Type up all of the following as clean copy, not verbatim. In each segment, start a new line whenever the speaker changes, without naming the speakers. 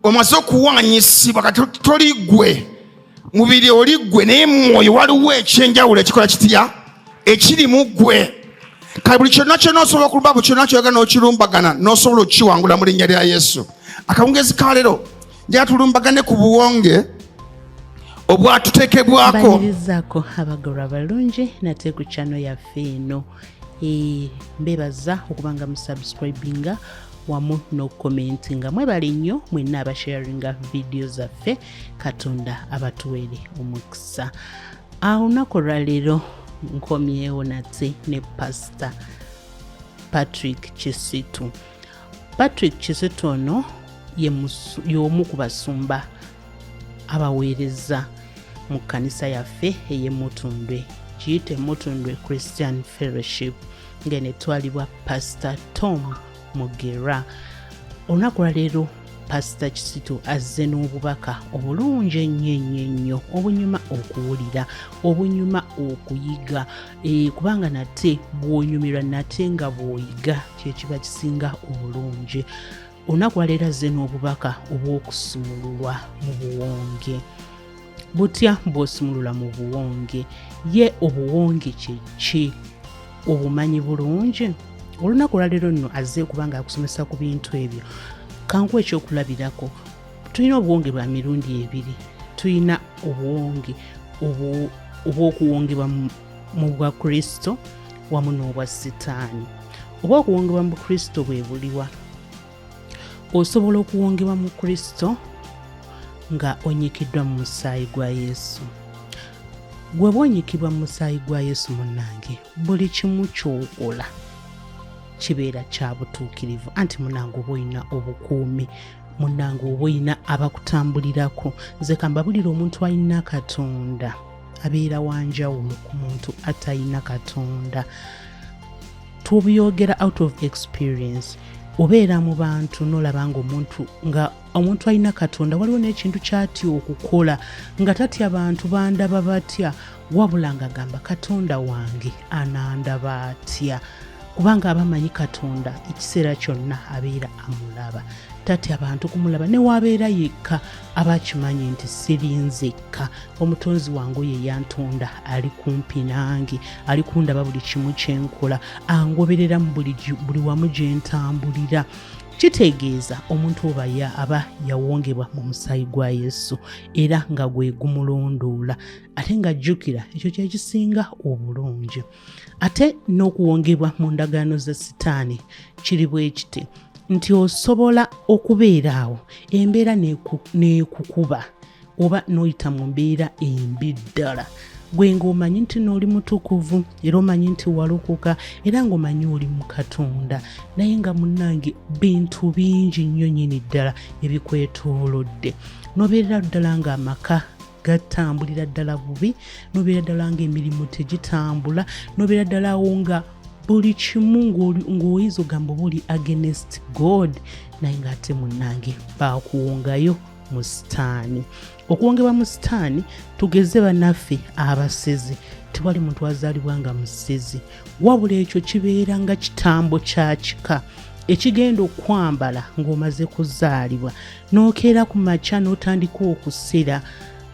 Omaze okuwanyisibwa, kati toli ggwe mubiri, oli ggwe, naye mwoyo waliwo ekyenjawulo ekikola kitya ekiri mu ggwe. Kale buli kyonna kyonna osobola okulumba, buli kyonna kyoyagala n'okirumbagana n'osobola okukiwangula mu linnya lya Yesu. Akawungezi ka leero njagala tulumbagane ku buwonge obwatuteekebwako.
Mbanirizaako abagalwa abalungi nate ku channel yaffe eno. Mbebaza okuba nga musubscribinga wamu n'okukomentinga. Mwebale nnyo mwenna abasharinga vidiyo zaffe, Katonda abatuweere omukisa. Awo olunaku olwaleero nkomyewo nate ne Pasita Patrick Kisitu. Patrick Kisitu ono y'omu ku basumba abaweereza mu kkanisa yaffe ey'e Mutundwe, kiyite Mutundwe Christian Fellowship, ng'eno etwalibwa Pasita Tom Mugera. Olunaku lwaleero Pasita Kisitu azze n'obubaka obulungi ennyo ennyo ennyo, obunyuma okuwulira, obunyuma okuyiga, kubanga nate bw'onyumirwa nate nga bw'oyiga kyekiba kisinga obulungi. Olunaku lwaleero azze n'obubaka obw'okusumululwa mu buwonge. Butya bw'osumulula mu buwonge? Ye obuwonge kye ki? Obumanyi bulungi? Olunaku olwaleero nno azze kubanga akusomesa ku bintu ebyo. Kankuwa ekyokulabirako, tulina obuwonge bwa mirundi ebiri. Tulina obuwonge obw'okuwongebwa mu bwa Kristo wamu n'obwa Sitaani. Obw'okuwongebwa mu Kristo bwe buliwa? Osobola okuwongebwa mu Kristo nga onyikiddwa mu musaayi gwa Yesu. Gwe bw'onyikibwa mu musaayi gwa Yesu, munnange, buli kimu ky'okola kibeera kya butuukirivu. Anti munnange oba olina obukuumi, munnange oba olina abakutambulirako. Nze kambabulira, omuntu alina Katonda abeera wa njawulo ku muntu atalina Katonda. Tubyogera out of experience. Obeera mu bantu n'olaba nga omuntu alina Katonda waliwo n'ekintu kyatya okukola, nga tatya bantu bandaba batya, wabula nga gamba Katonda wange anandaba atya, kubanga aba amanyi Katonda ekiseera kyonna abeera amulaba. Tatya bantu kumulaba, newabeera yekka aba akimanyi nti siri nzekka, omutonzi wange oyo eyantonda ali kumpi nange, ali kundaba buli kimu kyenkola, angoberera mu buli wamu gye ntambulira. Kitegeeza omuntu oba aba yawongebwa mu musaayi gwa Yesu era nga gwe gumulondoola, ate nga jjukira ekyo kyekisinga obulungi. Ate n'okuwongebwa mu ndagaano za Sitaani kiri bwe kiti nti osobola okubeera awo embeera n'ekukuba oba n'oyita mu mbeera embi ddala, gwe ng'omanyi nti n'oli mutukuvu era omanyi nti walokoka era ng'omanyi oli mu Katonda, naye nga munnange bintu bingi nnyo nnyini ddala ebikwetoolodde, n'obeerera ddala ng'amaka gatambulira ddala bubi, n'obeera ddala ng'emirimu tegitambula, n'obeera ddala awo nga buli kimu ng'oyinza ogamba oba oli against God, naye ng'ate munnange baakuwongayo mu Sitaani. Okuwongebwa mu Sitaani, tugeze bannaffe abasezi, tewali muntu azaalibwa nga musezi, wabula ekyo kibeera nga kitambo kya kika ekigenda okwambala ng'omaze kuzaalibwa, n'okeera ku makya n'otandika okusera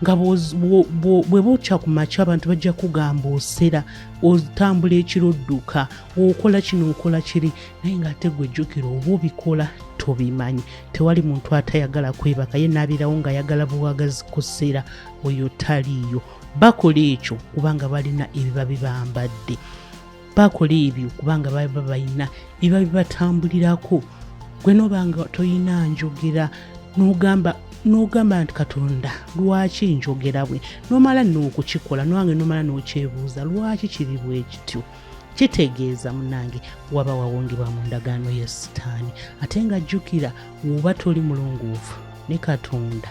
nga bwe bukya ku makya abantu bajja kugamba osera, otambula ekiro odduka, okola kino okola kiri, naye ng'ate gwe jjukira oba obikola tobimanyi. Tewali muntu atayagala kwebaka, ye n'abeerawo ng'ayagala buwagazi kusera, oyo taliiyo. Bakola ekyo kubanga balina ebiba bibambadde, bakola ebyo kubanga baba balina ebiba bibatambulirako. Gwe noba nga toyina njogera n'ogamba nti Katonda lwaki njogera bwe, n'omala n'okukikola nange n'omala n'okyebuuza lwaki kiri bwe kityo, kitegeeza munange waba wawongebwa mu ndagaano ya Sitaani. Ate nga jjukira woba toli mulongoofu ne Katonda,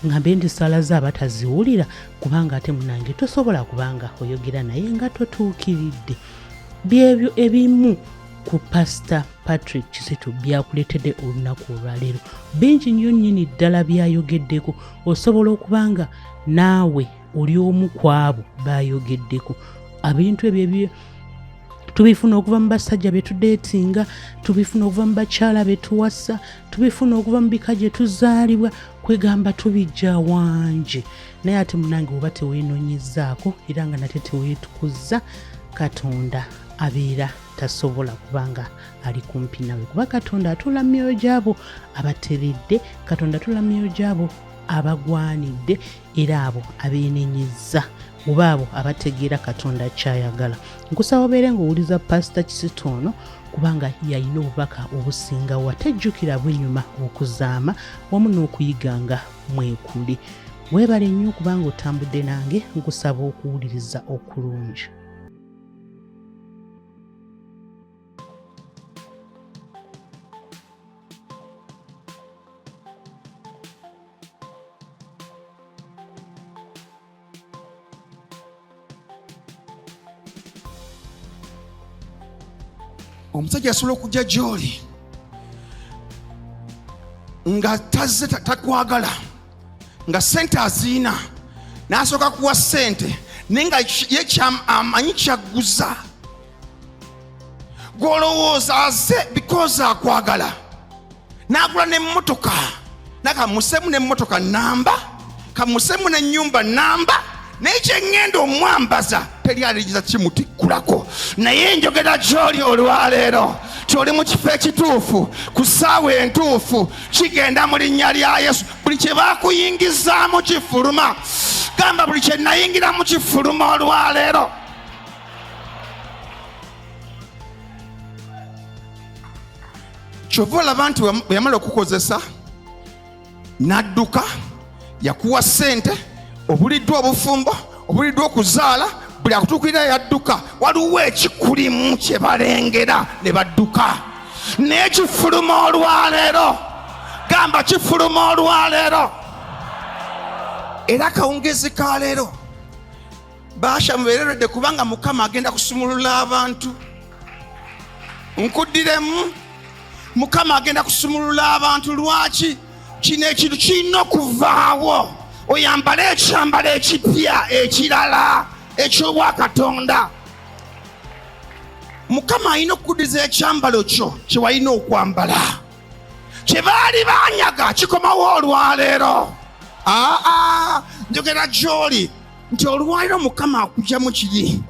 nga mbe nti ssaala ze aba taziwulira, kubanga ate munange tosobola kubanga oyogera naye nga totuukiridde. Byebyo ebimu ku Pasita Patrick Kisitu byakuleetedde olunaku olwaleero. Bingi nnyo nnyini ddala byayogeddeko. Osobola okuba nga naawe oli omu ku abo bayogeddeko. Ebintu ebyo Tubifuna okuva mu basajja be tudeetinga, tubifuna okuva mu bakyala be tuwasa, tubifuna okuva mu bika gye tuzaalibwa, kwegamba tubijja wangi. Naye ate munange oba teweenonyezaako era nga nate teweetukuzza, Katonda abeera tasobola kubanga ali kumpi nawe, kuba Katonda atuula mu myoyo gy'abo abateredde, Katonda atuula mu myoyo gy'abo abagwanidde era abo abeenenyezza oba abo abategeera Katonda kyayagala. Nkusaba obeere ng'owuliza Pasita Kisitu ono kubanga yalina obubaka obusingawo, ate jjukira bunyuma okuzaama wamu n'okuyiga nga mwekuli. Weebale nnyo okubanga otambudde nange, nkusaba okuwuliriza okulungi.
Omusajja asobola okujja gy'oli nga tazze takwagala, nga sente aziina, n'asooka kuwa sente naye nga ye amanyi kyagguza. Gw'olowooza aze because akwagala, n'agula n'emmotoka, nakamusemu n'emmotoka namba, kamusemu n'ennyumba namba, naye kyeŋŋenda omwambaza teri aliyinza kimutikkulako. Naye njogera gy'oli olwaleero ti oli mu kifo ekituufu ku ssaawa entuufu, kigenda mu linnya lya Yesu. Buli kye baakuyingizaamu kifuluma. Gamba, buli kye nayingiramu kifuluma olwaleero. Kyova olaba nti bwe yamala okukozesa n'adduka, yakuwa ssente, obuliddwa obufumbo, obuliddwa okuzaala, buli akutuukirira yadduka. Waliwo ekikulimu kye balengera ne badduka, naye kifuluma olwaleero. Gamba, kifuluma olwaleero. Era akawungeezi ka leero baasha mubeereredde, kubanga Mukama agenda kusumulula abantu. Nkuddiremu, Mukama agenda kusumulula abantu. Lwaki? Kino ekintu kirina okuvaawo, oyambale ekyambalo ekipya ekirala eky'obwakatonda. Mukama alina okukuddiza ekyambalo kyo kye walina okwambala, kye baali banyaga kikomawo olwaleero. Aa, njogera gy'oli nti olwaleero Mukama akugyamu kiri,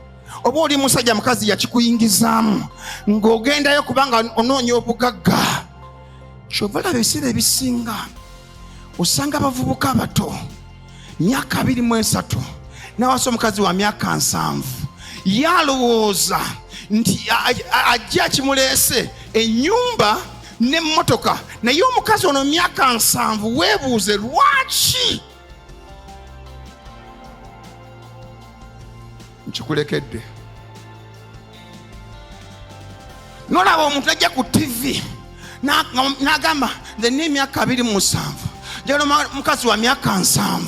oba oli musajja mukazi yakikuyingizaamu ng'ogendayo kubanga onoonya obugagga. Kyova laba ebiseera ebisinga osanga abavubuka abato myaka 23 nawasa omukazi wa myaka 70, yalowooza nti ajja akimuleese ennyumba n'emmotoka, naye omukazi ono myaka 70, weebuuze lwaki. Nkikulekedde nolaba omuntu ajja ku TV n'agamba, nze nina emyaka 27, njagala mukazi wa myaka 70,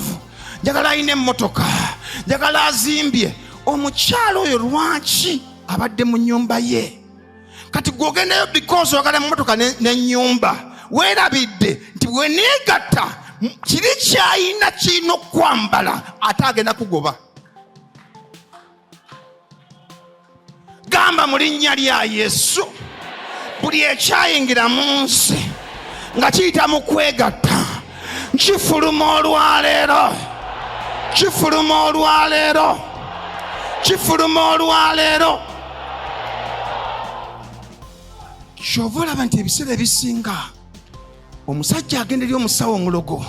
njagala alina emmotoka, njagala azimbye. Omukyalo oyo lwaki abadde mu nnyumba ye? Kati gwe ogendayo because oyagala emmotoka n'ennyumba, weerabidde nti bweneegatta kiri kyayina kirina okwambala, ate agenda kugoba. Gamba, mu linnya lya Yesu, buli ekyayingira mu nsi nga kiyita mu kwegatta kifuluma olwaleero, kifuluma olwaleero, kifuluma olwaleero. Kyova olaba nti ebiseera ebisinga omusajja agenda eri omusawo omulogo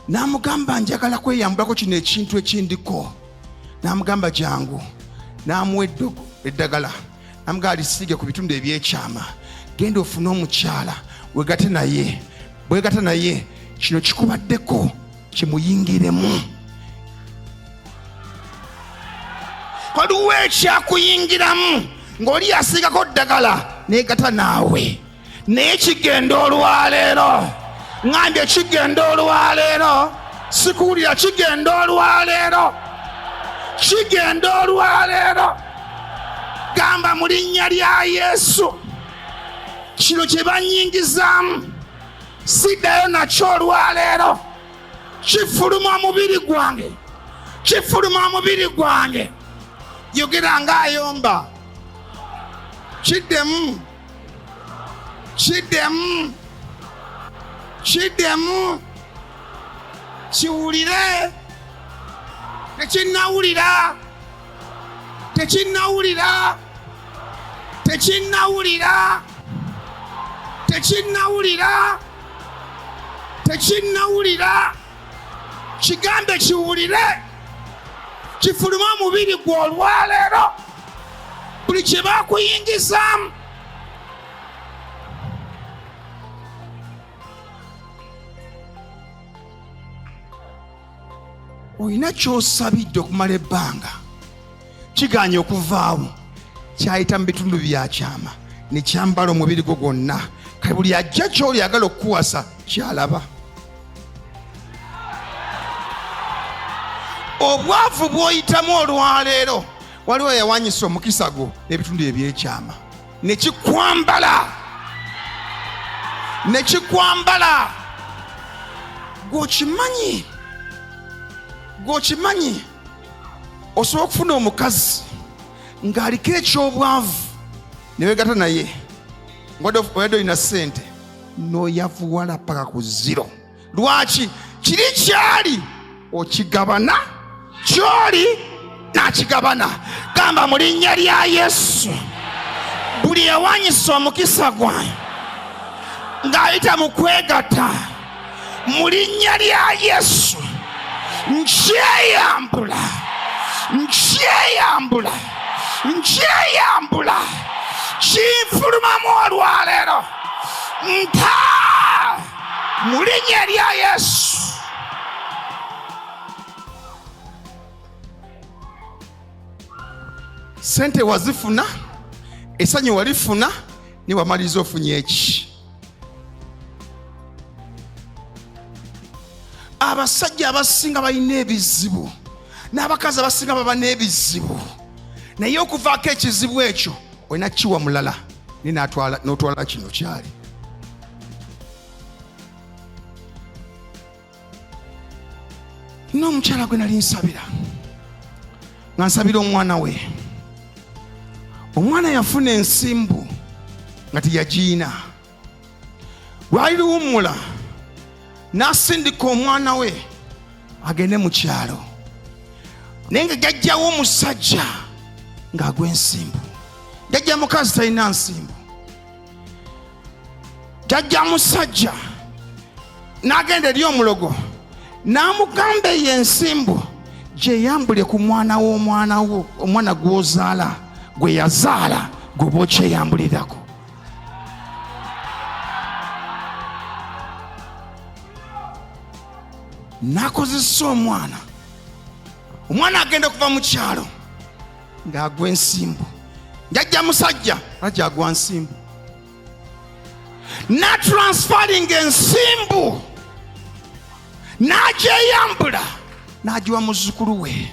n'amugamba, njagala kweyambulako kino ekintu ekindiko. N'amugamba jangu, n'amuwa eddogo, eddagala, n'amugamba alisiige ku bitundu ebyekyama, genda ofune omukyala wegate naye, bwegata naye kino kikubaddeko kimuyingiremu. Waliwo ekyakuyingiramu ng'oli yasiigako ddagala negata naawe, naye kigenda olwaleero. Ŋambye kigenda olwaleero, sikuwulira. Kigenda olwaleero, kigenda olwaleero. Gamba, mu linnya lya Yesu, kino kye banyingizaamu siddayo nakyo olwaleero. Kifuluma omubiri gwange, kifuluma omubiri gwange. Yogera ng'ayomba. Kiddemu, kiddemu, kiddemu, kiwulire. Tekinnawulira, tekinnawulira, tekinnawulira, tekinnawulira, tekinnawulira. Kigambe kiwulire, kifulume omubiri gwe olwaleero. Buli kye bakuyingizaamu olina ky'osabidde okumala ebbanga kiganye okuvaawo, kyayita mu bitundu bya kyama ne kyambala omubiri gwo gwonna. Kale buli ajja ky'oli ayagala okukuwasa kyalaba. Obwavu bw'oyitamu olwaleero, waliwo eyawanyisa omukisa gwo n'ebitundu eby'ekyama ne kikwambala, ne kikwambala. Gw'okimanyi, gw'okimanyi, osobola okufuna omukazi ng'aliko eky'obwavu ne weegatta naye, ng'obadde olina ssente n'oyavuwala paka ku ziro. Lwaki? Kiri kyali okigabana, kyoli nakigabana. Gamba mu linnya lya Yesu, buli yawanyisa omukisa gwange ng'ayita mu kwegatta, mu linnya lya Yesu nkyeyambula, nkyeyambula, nkyeyambula, kinfulumamu olwaleero, nta mu linnya lya Yesu. Sente wazifuna, essanyu walifuna, naye wamaliriza ofunye eki? Abasajja abasinga balina ebizibu n'abakazi abasinga baba n'ebizibu, naye okuvaako ekizibu ekyo olina kiwa mulala, naye n'otwala kino kyali. N'omukyala gwe nali nsabira, nga nsabira omwana we, omwana yafuna ensimbu nga teyagiina. Lwali luwummula, n'asindika omwana we agende mu kyalo, naye nga jajjawo omusajja ng'agwa ensimbu. Jajja mukazi talina nsimbu, jajja musajja n'agenda eri omulogo n'amugamba eyo ensimbu gyeyambule ku mwana w'omwana wo, omwana gw'ozaala gwe yazaala, gwe okyeyambulirako. N'akozesa omwana, omwana agenda okuva mu kyalo ng'agwa ensimbu. Jajja musajja ajja agwa nsimbu, n'atransfaringa ensimbu n'agyeyambula n'agiwa muzzukulu we.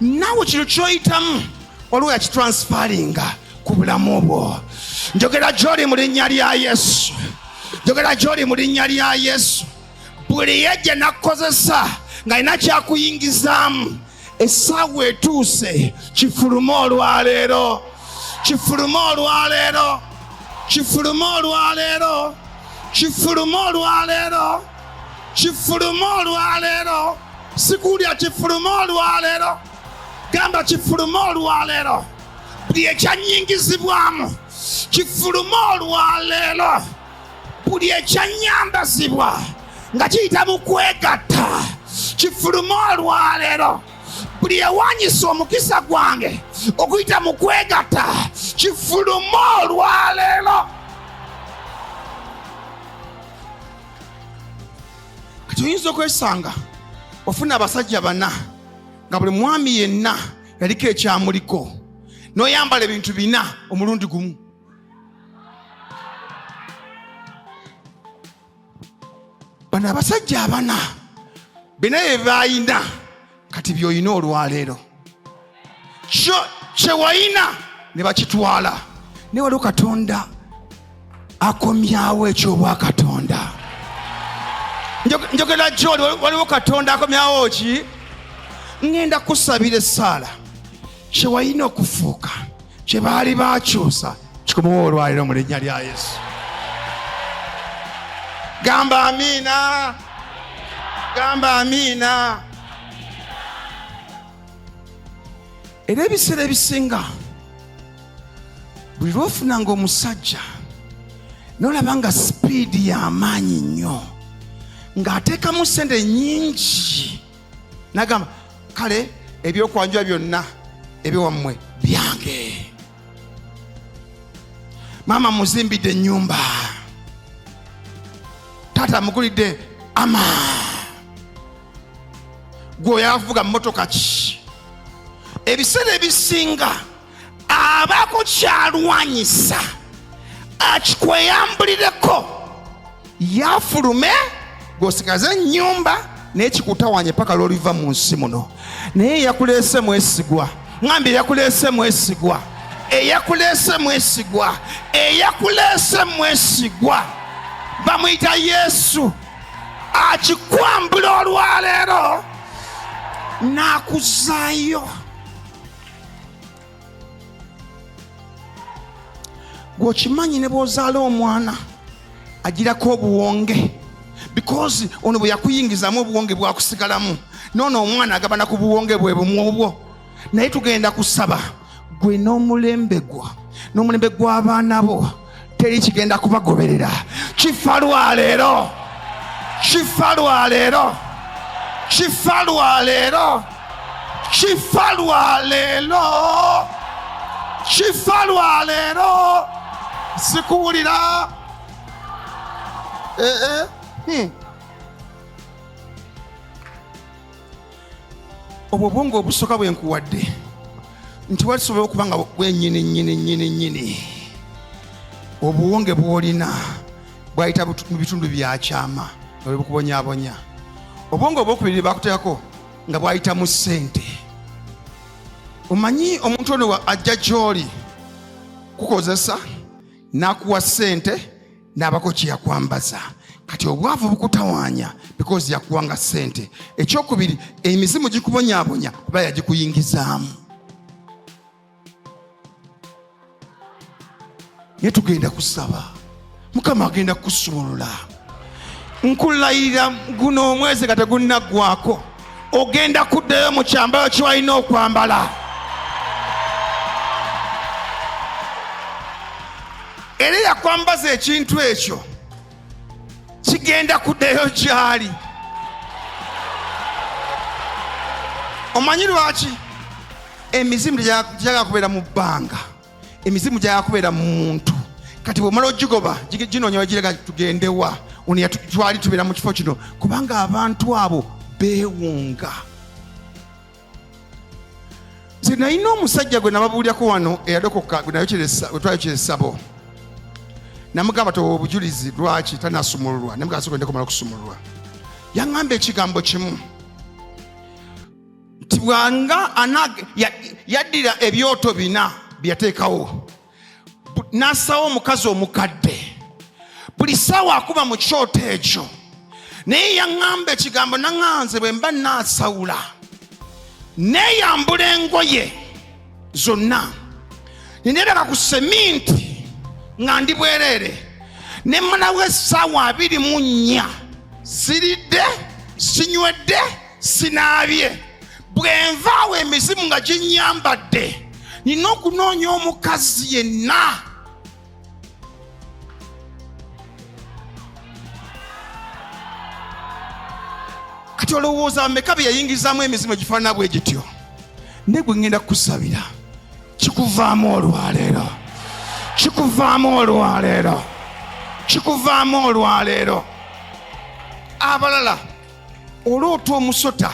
Naawe kino ky'oyitamu waliwo yakitransfaringa ku bulamu bwo. Njogera gy'oli mu linnya lya Yesu, njogera gy'oli mu linnya lya Yesu. Buli yejja n'akukozesa ng'alina kyakuyingizaamu, essaawa etuuse kifulume olwaleero, kifulume olwaleero, kifulume olwaleero, kifulume olwaleero, kifulume olwaleero. Sikuwulira, kifulume olwaleero. Gamba kifulume olwaleero. Buli ekyanyingizibwamu kifulume olwaleero. Buli ekyanyambazibwa nga kiyita mu kwegatta kifulume olwaleero. Buli ewanyisa omukisa gwange okuyita mu kwegatta kifulume olwaleero. Kati oyinza okwesanga ofuna abasajja bana nga buli mwami yenna yaliko ekyamuliko, n'oyambala ebintu bina omulundi gumu. Bano abasajja abana bina bye bayina kati by'olina olwaleero, kyo kye wayina ne bakitwala, naye waliwo Katonda akomyawo eky'obwakatonda. Njogera gy'oli, waliwo Katonda akomyawo ki? Ŋŋenda kusabira essaala, kye wayina okufuuka kye baali bakyusa. Kikumuwa olwaliro mu linnya lya Yesu. Gamba amiina, gamba amiina. Era ebiseera ebisinga buli lwofunanga omusajja nolaba nga sipiidi y'amaanyi nnyo ng'ateekamu sente nyingi, nagamba kale ebyokwanjula byonna ebyewammwe byange, maama muzimbidde ennyumba, taata mugulidde ama, gwe oyavuga mmotoka ki. Ebiseera ebisinga abaako kyalwanyisa akikweyambulireko yafulume gwosigaze ennyumba naye kikutawanye paka lwoliva mu nsi muno. Naye eyakuleese mwesigwa, ngambye eyakuleese mwesigwa, eyakuleese mwesigwa, eyakuleese mwesigwa, bamuyita Yesu. Akikwambula olwaleero n'akuzaayo. Gweokimanyi ne bw'ozaala omwana agirako obuwonge, because ono bwe yakuyingizamu obuwonge bwakusigalamu, noono omwana agabana ku buwonge bwe bumu obwo. Naye tugenda kusaba gwe n'omulembe gwo n'omulembe gw'abaana bo, teri kigenda kubagoberera. Kifa lwaleero, kifa lwaleero, kifa lwaleero, kifa lwaleero, kifa lwaleero. Sikuwulira. Obwo obwongo obusooka bwe nkuwadde nti walisobola okuba nga bwenyini nyini nyini nyini obuwonge bw'olina bwayita mu bitundu bya kyama nga bwe bukubonyabonya. Obwongo obwokubiri bakuteekako nga bwayita mu ssente. Omanyi omuntu ono ajja gy'oli kukozesa n'akuwa ssente n'abako kye yakwambaza. Kati obwavu bukutawaanya because yakuwanga ssente. Ekyokubiri, emizimu gikubonyaabonya kuba yagikuyingizaamu. Naye tugenda kusaba, Mukama agenda kukusumulula. Nkulayirira guno omwezi nga tegunnaggwako ogenda kuddayo mu kyambalo kye walina okwambala. Era yakwambaza ekintu ekyo kigenda kuddayo gy'ali. Omanyi lwaki? Emizimu tegyagala kubeera mu bbanga, emizimu gyagala kubeera mu muntu. Kati bw'omala ogigoba, ginoonya wegirega tugendewa, ono twali tubeera mu kifo kino, kubanga abantu abo beewunga. Nze nalina omusajja gwe nababuulyako wano eyadokoka, gwe twayokera essabo, namugamba towa obujulizi lwaki tanasumululwa, namugamba sooka ndeko mala okusumululwa. Yaŋŋamba ekigambo kimu nti bwanga yaddira ebyoto bina bye yateekawo n'assawo omukazi omukadde buli ssaawa akuba mu kyoto ekyo. Naye yaŋŋamba ekigambo naŋŋanze bwe mba naasawula neeyambula engoye zonna neneeraba ku seminti nga ndi bwereere, ne mmalawo essaawa 24 siridde, sinywedde, sinaabye. Bwe nvaawo emizimu nga ginnyambadde, nina okunoonya omukazi yenna. Kati olowooza bameka be yayingizaamu emizimu egifaanana bwe gityo? Naye gwe ŋŋenda kukusabira kikuvaamu olwaleero, kikuvaamu olwaleero, kikuvaamu olwaleero. Abalala oloota omusota,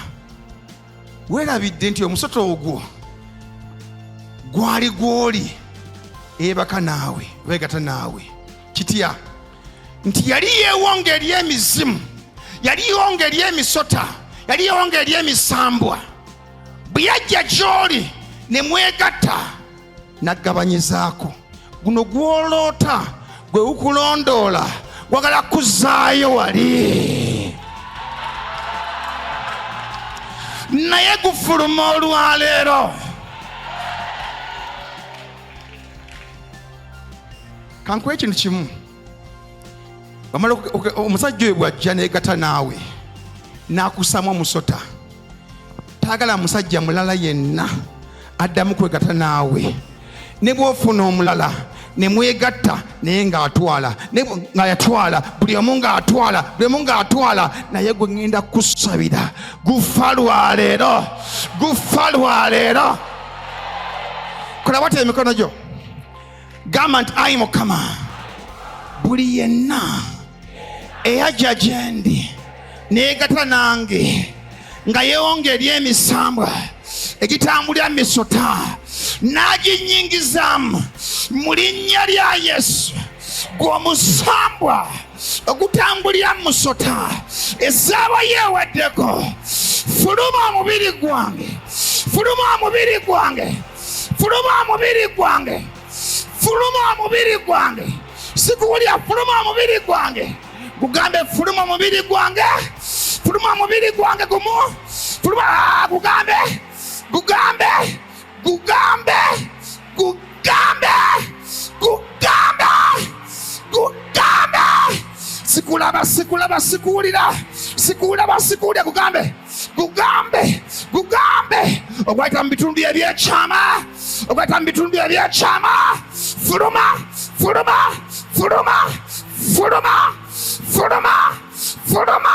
weerabidde nti omusota ogwo gwali gwoli eyeebaka naawe, weegata naawe. Kitya nti yali yeewonga eri emizimu, yali yeewonga eri emisota, yali yeewonga eri emisambwa. Bwe yajja gy'oli ne mwegatta, naggabanyizaako. Guno gw'oloota gwe gukulondoola, gwagala kuzaayo wali, naye gufuluma olwaleero. Kankuwa ekintu kimu. Bamala omusajja oyo bw'ajja neegata naawe n'akusaamu omusota, taagala musajja mulala yenna addamu kwegata naawe. Ne bw'ofuna omulala ne mwegatta naye ng'atwala, nga yatwala, buli omu ng'atwala, buli omu ng'atwala, naye gwe ŋŋenda kukusabira gufa lwa leero, gufa lwa leero. Kola bwati emikono gyo, gamba nti ayi Mukama, buli yenna eyajja gye ndi neegata nange nga yeewonga eri emisambwa egitambulira misota n'aginyingizaamu, mu linnya lya Yesu, gwe omusambwa ogutambulira musota, essaawa yeeweddeko, fuluma omubiri gwange, fuluma omubiri gwange, fuluma omubiri gwange, fuluma omubiri gwange, sikuwulira, fuluma omubiri gwange, gugambe fuluma omubiri gwange, fuluma omubiri gwange gumu, fuluma, gugambe, gugambe, gugambe, gugambe, gugambe, gugambe, sikulaba, sikulaba, sikuwulira, sikulaba, sikuwulira, gugambe, gugambe, gugambe, ogwayita mu bitundu ebyekyama, ogwayita mu bitundu ebyekyama, fuluma, fuluma, fuluma, fuluma, fuluma, fuluma.